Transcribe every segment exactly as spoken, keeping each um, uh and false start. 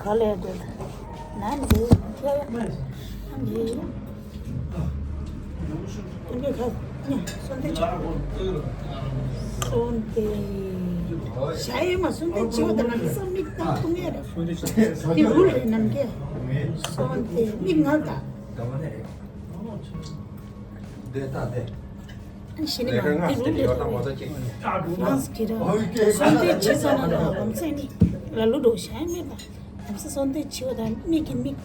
ག་ལས་འདོད། ན་འདི་ཁྱེད་ཨ་འདི། ཀུན་དགའ་ཁ་ཉ་སོན་ཏེ་ཆུ། སོན་ཏེ། ཞ་ཡི་མ་སོན་ཏེ་ཆུ་བ་དང་ན་སོ་མིག་ཏང་ཏུང་ཡ་རེ། དེ་འུ་ལ་ནམ་གེ། སོན་ཏེ་མིག་ངལ་ད། འདི་ལྟ་སྟེ། ཨ་ཤི་ནི་མ་འདི་རུ་ལེ་རུ་ལེ། ཧྥ་རན་སི་གི་ར། སོན་ཏེ་ཆི་ས་ན་ལ་ལམ་སེ་ནི་ལ་ལུ་འགྲོ་ཤ་མེད་པ། ལམ་སེ་སོན་ཏེ་ཆི་བ་དང་མིག་གི་མིག་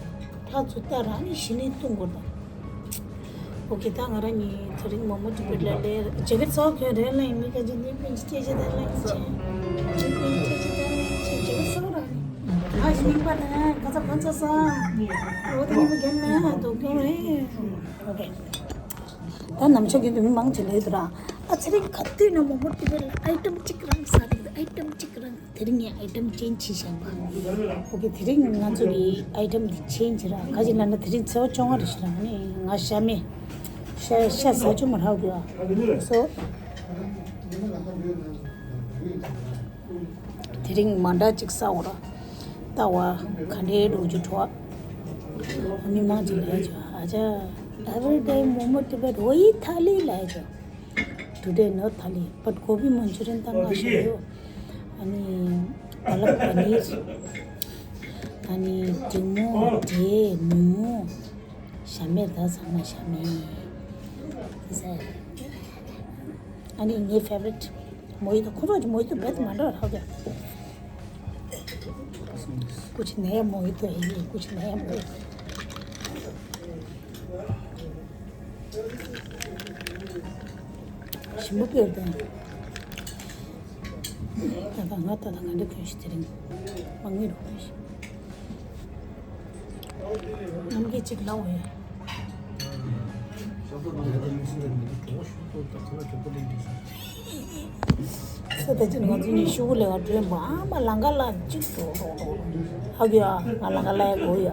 ཕྲ་ཚུ་ལྟ་ར་ནི་ཤི་ནི་ཏུང་གོ་ད། ཨོ་ཀེ་ད་ང་ར་ནི་དེ་རིང་མོ་མོ་ཏི་པེ་ལ་ལེ་ཇེ་ཀེ་ཚོ་ཁྱོད་རེ་ལ་ཡིན་མི་ཀ་ཇི་ནི་པིན་ཅི་ཅེ་ཅེ་ད་ལ་ཡིན་ཅེ། ཇི་པིན་ཅི་ཅེ་ད་ལ་ཡིན་ཅེ་ཇེ་ཀེ་ཚོ་ར་ནི། ཨ་ཤི་ནི་པ་ད་ཁ་ཚ་ཁ་ཚ་ས། ཨོ་ད་ནི་མི་རྒན་མེ་ཨ་དོ་ཀྱོ་རེ། ཨོ་ཀེ། ད་ནམ་ཞག་གི་དུ་མི་མང་ཆེ་ལས་དུ་ར། ཨ་ཚེ་རིང་ག་དུས་ན་མོ་མོ་ཏི་པེ་ལ་ཨའི་ཊམ་གཅིག་རང་ས་རིག་ཨའི་ཊམ་གཅིག་རང་། དེ་རིང་ངས་ཨའི་ཊམ་ཅེན་ཇི་བྱས་པ། ཨོ་ཀེ་དེ་རིང་ང་ཚོ་གི་ཨའི་ཊམ་འདི་ཅེན་ཇི་ར་ག་ཅི་ལ་ན་དེ་རིང་ཚེ་བ་བཅོ་ལྔ་རེ་ཞིག་ར་ནི་ང་ཤ་མེད། ཤ་ཤ་ཟ་ཆུ་མ་རག་གི་ཨ། སོ། དེ་རིང་མ་འདྲ་གཅིག་ས་འོ་ར། ལྟ་བ་ག་འདྲའི་འགྲོ་རྒྱུ་འགྲོ་བ། མི་མང་གཅིག་ལས་ཀྱང་ཨ་ཅག every day མོ་མོ་ཏི་པེ་ལ་ཨོ་ཡི་ཐ་ལི་ལས་ཀྱང་། Today no thali, but gobi manchurian དང་ང་ཤ་ཡོད། ཨ་ནི་པ་ལག་པ་ནིར། ཨ་ནི་འབྲི་མོ་འབྲས་ནུ་མོ། ཤ་མེད་ད་ཚང་མ་ཤ་མེད། ཨ་ནི་ངའི་ཕེ་ཝ་རི་ཊི་མོ་ཡི་ཏོ། ཁོ་ཚོ་གི་མོ་ཡི་ཏོ་རྦད་མ་འདྲ་བ་རག་གི། ཀུ་ཆི་ནའི་མོ་ཡི་ཏོ་ཧེ། ཀུ་ཆི་ནའི་མོ་ཡི་ཏོ། ཞིམ་པོ་དཔེར་ལྡན། ད་ལྟ་ང་ད་ལྟ་ང་འདྲ་གོན་ཞིག་དེ་རིང་མང་མི་རུ་གོན་ཞིག་རྣམ་རྒྱལ་གཅིག་ལའོ་ཡ། ས་ད་ཅི་ང་ཚོ་གཉིས་ཤུ་གུ་ལས་ཀ་བྲོས་པ་ཨ་མ་ལང་ཀ་ལ་གཅིག་འགྲོ་འགྲོ་འགྲོ། ཧ་གི་ཡ་ང་ལང་ཀ་ལ་ཡ་གོ་ཡ།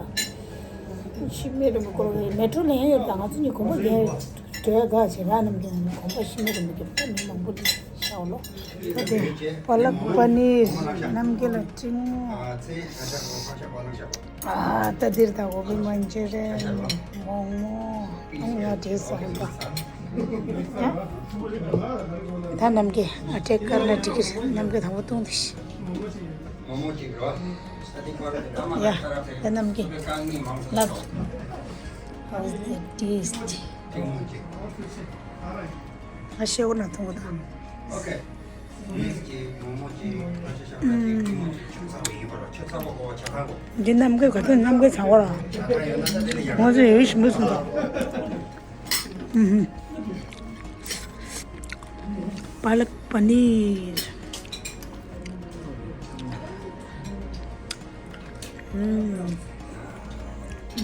ཤི་མེད་རུ་མི་སྐོར་བའི་མེ་ཊྲོ་ལེན་ཡོད་ད་ང་ཚོ་གཉིས་གོམ་པ་རྒྱག་ཡོད། དོལ་ག་བྱེད་ར་རྣམས་ཀྱི་གོམ་པ་ཤི་མེད་རུ་མི་སྐྱོད་ད་མི་མང་པོ་འདི་ཤའོ་ལོ། ད་དེ་པ་ལག་པ་ནིར་རྣམ་རྒྱལ་ལ་ཅིང་མོ། ཨ་ད་དེར་ད་གོ་བི་མན་ཅུ་རི་ཡན་མོག་མོག་ཨང་ང་བྲེས་སོང་པ། ད་རྣམ་རྒྱལ་ཨ་ཏྲེ་ཀར་ལ་ཏི་ཀིར་རྣམ་རྒྱལ་དང་པོ་བཏུང་དུ་ཤི། ཡ་ད་རྣམ་རྒྱལ་ལབ། How's the taste? ང་ཤེའུ་ན་འཐུང་གི་འདུག་འདི་རྣམ་རྒྱལ་ག་དུས་རྣམ་རྒྱལ་ཚང་བ་ར། ང་ཚོ་ཡོད་ཞིམ་པོ་སོང་ད། པ་ལག་པ་ནིར།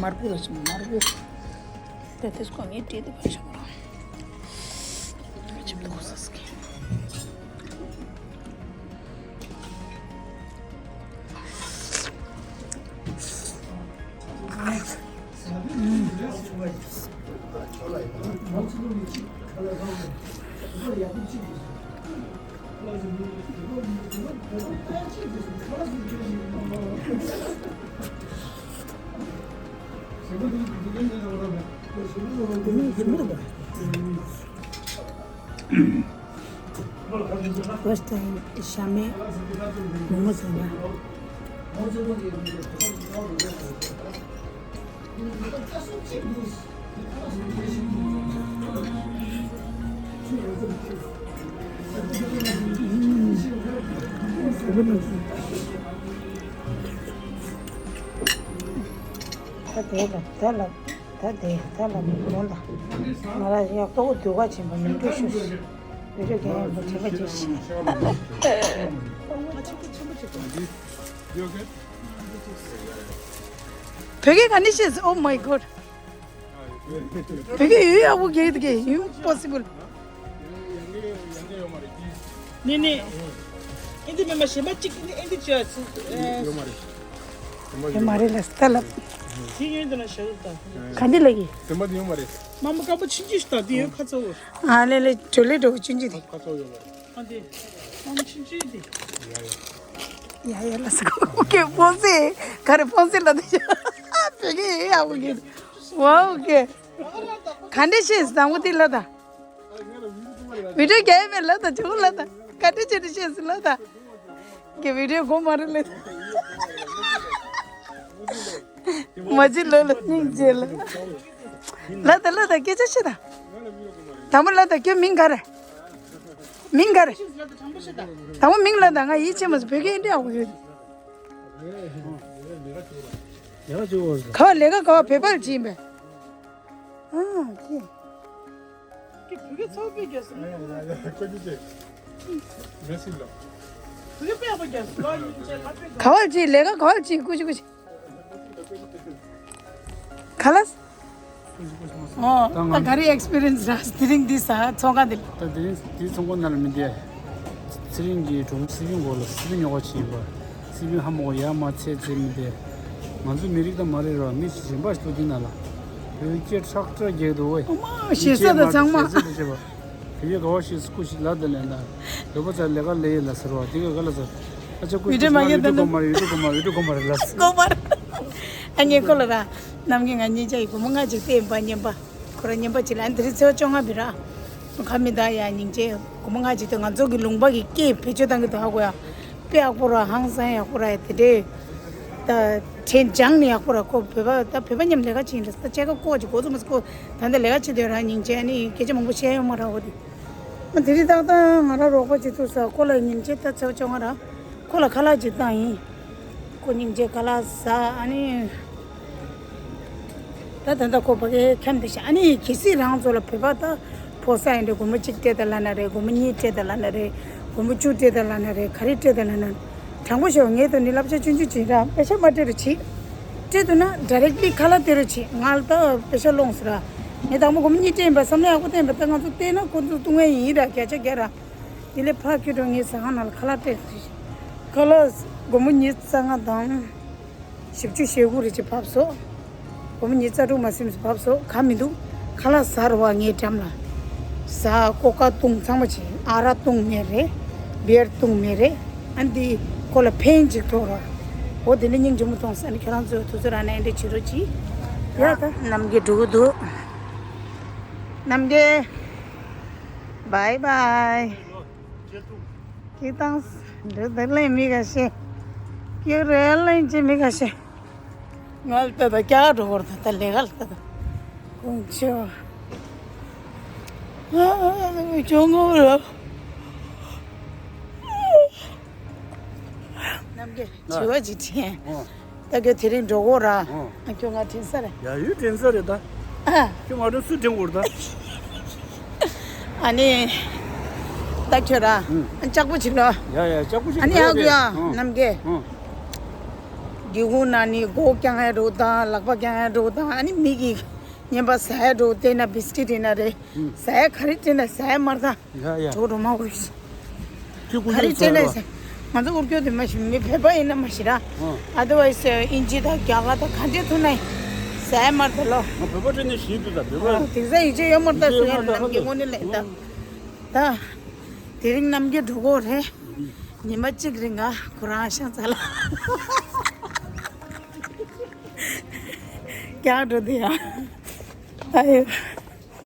མར་ཁུ་ར་ཞིམ་མར་ཁུ། ད་དེ་སྐོར་ངས་བྲིས་ཏེ་ཕར་བཞག་རོགས། ཁྱིམ་དུ་ཁོ་ས་སྐྱེ། First time ཤ་མེད་མོག་མོག་ཟ་ན། ད་དེ་ལ་ད་ལ་ད་དེ་ད་ལ་མི་འགྲོ་ལ། ང་ལ་ཡག་ཏོག་སྡུག་ག་ཆེན་པོ་མི་འགྲོ་ཤོག་ཤོག་བོད་ཕྲུག་རྒན་ཡོལ་པོ་དྲན་པ་བརྗེད་ཤིག་བོད་སྐད་ག་ནས་ཤེས། Oh my God. བོད་སྐད་ཡོད་ཡག་པོ་གལ་ཏེ་གལ་ཡིན་པོ་སི་བལ། ནི་ནི། ཨིན་དི་མེ་མ་ཞེན་པ་གཅིག་ཨིན་དི་ཨིན་དི་ཅི་ཨ་སི། ཡོད་མ་རེད། ཡོད་མ་རེད་ལ་སྟ་ལབ། དེ་ཡོད་འདི་ན་ཞེ་ལ་ད། ག་འདི་ལ་གི། དེ་མ་དེ་ཡོད་མ་རེད། མ་མ་དཀར་པོ་ཆུང་ཆུང་ཞིག་ད་དེ་ཡོད་ཁ་ཚ་བོ། ཨ་ལེ་ལེ་ཇོ་ལེ་འགྲོ་ཆུང་ཆུང་དེ། ཁ་ཚ་བོ་ཡོད་མ་རེད། ཨ་དེ། མ་མ་ཆུང་ཆུང་དེ། ཡ་ཡ། ཡ་ཡ་ལ་སི་ཀོ། ཨོ་ཀེ། ཕོན་སེ། ག་རེ། ཕོན་སེ་ལ་དེ་ཤ་བོད་སྐད་ཡ་ཡ་ཨོ་ཀེ། ཝའོ་ཨོ་ཀེ། ག་འདྲ་ཤེས་དང་པོ་དེ་ལ་ད། བི་ཌིའོ་རྒྱག་ཡ་མེད་ལ་ད། ཇོ་ལ་ད། ག་འདྲ་བྱས་ནས་ཤེས་སི་ལ་ད། ཀེ་བི་ཌིའོ་གོ་མ་རེད་ལ་ད། མ་ཅི་ལོ་ལ་སྙིང་རྗེ་ལ། ལ་ད་ལ་ད་སྐད་ཆ་བཤད་ད། དང་པོ་ལ་ད་ཁྱོད་མིང་ག་རེ། མིང་ག་རེ། དང་པོ་མིང་ལ་ད། ང་ཡིད་ཆེས་མ་སོང་། བོད་སྐད་འདྲ་ཡག་པོ་ཡོད། ཡག་ཅིག་འོ། ག་བ་ལས་ཀ་ག་བ། བོད་པར་ཅིག་ཡིན་པས། ཨ་ཀེ། ཀེ་བོད་སྐད་ཚོགས་པའི་རྒྱལ་སྲིད། ཁོ་ཅི་ཅེ། མེ་སི་ལོ། བོད་སྐད་དཔེ་ཡག་པོ་རྒྱལ་སྲིད་ལོ་ཡིན་ཅེ་ལ་དཔེ། ག་བ་ཅིག་ལས་ཀ་ག་བ་ཅིག། ཀུ་ཅི་ཀུ་ཅི། ཁ་ལགས། ཨོ། ད་ང་ད་ག་རེ་ཨེག་སི་པི་རི་ཡན་སི་ར། དེ་རིང་འདི་ས་ཚོང་ཁང་འདི། ད་དེ་རིང་འདི་ཚོང་ཁང་ནང་ལ་མི་འདུག། ཚེ་རིང་གིས་གྲོང་སྲིད་གཞུང་སྐོར་ལ་སྲིད་པའི་ཉོ་བ་བྱེད་པ། སྲིད་པའི་ཧ་མོ་ཡ་མ་ཚེ་ཚེ་མི་འདུག། ང་ཚོ་མི་རིགས་ད་མ་རེད་ར། མི་གཞན་པ་ཞིག་འདུག་འདི་ནང་ལ། བོད་སྐད་ཁྲག་ཁྲག་རྒྱག་འདུག་ཝེ། ཨོ་མ་ཞེ་ས་ད་ཚང་མ། ཞེ་ས་ད་བྱེད་པ། དེ་གའི་དགའ་བ་ཞིག་སྐུ་ཞིག་ལ་དེ་ལེན་ད། ལོ་པ་ཚ་ལས་ཀ་ལས་ཡོད་ལ་ཟེར་བ་དེ་ག་ག་ལ་ཟེར། ཨ་ཅག་སྐུ་ཞིག་ལ་ཡོད་དུ་གོ་མ་རེད། ཡོད་དུ་གོ་མ་རེད། ཡོད་དུ་གོ་མ་རེད་ལ་ཟེར། གོ་མ་རེད། ཨ་ངའི་ཁོ་ལ་ར། ནམ་རྒྱུན་ང་གཉིས་ཆ་ཡི་བུ་མོ་ང་གཅིག་བལྟས་ཡིན་པ་ཉན་པ། ཁོ་ར་ཉན་པ་ཅིག་ལ་ཨ་འདི་རི་ཚེ་བ་བཅོ་ལྔ་བི་ར། ཁ་མི་ད་ཡ་སྙིང་རྗེ། བུ་མོ་ང་གཅིག་ཏུ་ང་ཚོ་གི་ལུང་པ་གི་སྐད་བེད་སྤྱོད་བཏང་གི་དུ་ཧ་གོ་ཡ། དཔེ་ཡག་པོ་ར། ཧང་སང་ཡག་པོ་ར་ཡ་དེ་འདྲས། ད་དྲན་སྦྱངས་ནས་ཡག་པོ་ར། ཁོ་བོད་པ་ད་བོད་པ་མཉམ་ལས་ཀ་བྱེད་ཡིན་ར། ད་ཅེ་ཀ་ཀོ་ཅིག་གོ་ཚོ་མ་ཚོ་ཀོ། ད་འདི་ལས་ཀ་བྱེད་དུས་ར་སྙིང་རྗེ། ཨ་ནི་སྐད་ཆ་མང་པོ་བཤད་ཡོད་མ་ར་འོ་དེ། ཨ་དེ་རིང་ཏག་ཏག་ང་རང་རོགས་པ་བྱེད་ཐུབ་ས། ཁོ་ལ་སྙིང་རྗེ། ད་ཚེ་བ་བཅོ་ལྔ་ར། ཁོ་ལ་ཁ་ལག་ཅིག་བཏང་ཡིན། ཁོ་སྙིང་རྗེ་ཁ་ལག་ཟ། ཨ་ནི། ད་ད་ལྟ་ཁོ་ཕ་གིར་འཁྱམས་བསྡད་ཤག། ཨ་ནི་གལ་སྲིད་རང་ཚོ་ལ་བོད་པ་ད་ཕོ་གསར་ཡིན་དུས་སྒོར་མོ་གཅིག་སྤྲད་དང་ལབ་ན་རེད། སྒོར་མོ་གཉིས་སྤྲད་དང་ལབ་ན་རེད། སྒོར་མོ་བཅུ་སྤྲད་དང་ལབ་ན་རེད། ག་རེ་སྤྲད་དང་ལབ་ན། དྲང་པོ་ཞུ། ངས་ད་ནི་བསླབ་བྱ་ཆུང་ཆུང་ཅིག་ར། པེ་ཤ་མ་སྤྲད་རོགས་བྱེད། སྤྲད་འདུག་ན་ཌའི་རེག་ལི་ཁ་ལག་སྟེར་རོགས་བྱེད། ང་ལ་ད་པེ་ཤ་སློང་ཟེར་ར། ངས་དང་པོ་སྒོར་མོ་གཉིས་སྤྲད་ཡིན་པ། བསམ་བློ་ཡག་པོ་བཏང་ཡིན་པ། ད་ང་ཚོ་བལྟས་ན་ཁོ་ཚོ་སྡུག་བསྔལ་ཡིན་ར། བརྒྱ་ཆ་བརྒྱ་ར། དེ་ལས་ཕར་ཁྱོད་འགྲོ། ངའི་ཟ་ཁང་ནང་ལ་ཁ་ལག་སྤྲད་ཟེར། ཁ་ལག་སྒོར་མོ་ཉི་ཤུ་རྩ་ལྔ་དང་། བཞི་བཅུ་ཞེ་དགུ་རེ་ཅིག་བབས་སོང་། སྒོར་མོ་ཉི་ཤུ་རྩ་དྲུག་མ་ཟིན་བབས་སོང་། གང་མི་འདུག། ཁ་ལག་ཟ་རུ་བ་ངའི་འགྲམ་ལ། ཟ། ཀོ་ཀ་བཏུང་ཚང་མ་བྱས། ཨ་རག་བཏུང་མེད་རེད། བི་ཡར་བཏུང་མེད་རེད། ཨ་འདི་ཁོ་ལ་ཕན་ཅིག་ཐོགས་ར། འོ་དེ་ནས་སྙིང་རྗེ་མོ་མཐོང་ས་ནི། ཁྱེད་རང་ཚོས་དུས་ཚོད་རག་ན་ཨེ་འདྲས་བྱེད་རོགས་གྱིས། ཡ་ད་རྣམ་རྒྱལ་འགྲོ་གི་འདུག། རྣམ་རྒྱལ། བའི་བའི། ཁྱེད་དང་འདྲ་དེ་ལས་མི་ག་ཤེས། ཁྱེད་རེ་ལས་ཅི་མི་ག་ཤེས། ང་ལ་ད་ད་སྐྱག་འགྲོ་གོ་ར། ད་ད་ལས་ཀ་ལ་ད་ད་ཀུན་ཆེ་བ། ཨ་ཨ་ཨ་ཅོ་ངོ་ར། རྣམ་རྒྱལ་དྲི་བ་ཅིག་དྲིས། ཨོ། ད་ཁྱོད་དེ་རིང་འགྲོ་གོ་ར། ཨོ། ཨ་ཁྱོད་ང་དྲན་ས་རེད། ཡ་ཡོད། དྲན་ས་རེད་ད། ཨ། ཁྱོད་མ་དྲན་སུ་དྲན་གོ་ར་ད། ཨ་ནི། ད་ཁྱོད་ར། ཨུ། ཨ་ལྕགས་པོ་ཅིག་ལོ། ཡ་ཡ་ལྕགས་པོ་ཅིག་ཨ་ནི་ལོ་ཡ་གི་ཡ། ཨོ། རྣམ་རྒྱལ། ཨོ། སྒེའུ་ཁུང་ནང་ནི་མགོ་བཀྱག་ཡ་འགྲོ་དང་། ལག་པ་བཀྱག་ཡ་འགྲོ་དང་། ཨ་ནི་མི་གི་ཉན་པ་ཟ་ཡ་འགྲོ། དེ་ན་བིས་ཀིཊ་ཡིན་ན་རེད། ཨུ། ཟ་ཡ་ག་རེ་སྤྲད་ན་ཟ་ཡ་མར་དང་། ཡ་ཡ། གྲོགས་རོ་མ་གོ་ཤི། ཁྱོད་ཀུ་ག་རེ་ཤུ་སྤྲད་ན་ཟ། ང་ཚོ་ཨུར་སྐྱོ་དེ་མ་ཤི། མི་བོད་པ་ཡིན་ན་མ་ཤི་ར། ཨ། ཨ་དར་ཝའི་སི་ཨིན་ཇི་དང་རྒྱ་གར་དང་ག་འདྲས་ཐུག་ན་ཟ་ཡ་མར་དང་ལོ། ང་བོད་པ་སྤྲད་ནས་ཤི་འདུག་ད་བོད་པ། ཨ། དེང་སང་ཡིད་ཆེས་ཡོད་མར་ད་ཡིད་ཆེས་སུ་ཡོད་ཡང་མར་ད་ནམ་གྱི་ཧ་ལོ། ངོ་ནས་ལེན་ད། ཨ། ད། དེ་རིང་རྣམ་རྒྱལ་འགྲོ་གོ་རེད། ཉི་མ་གཅིག་རིང་ང་ཁོ་རང་ཤང་ཚ་ལ། རྒྱག་འགྲོ་དེ་ཡ། ཨ་ཡོ།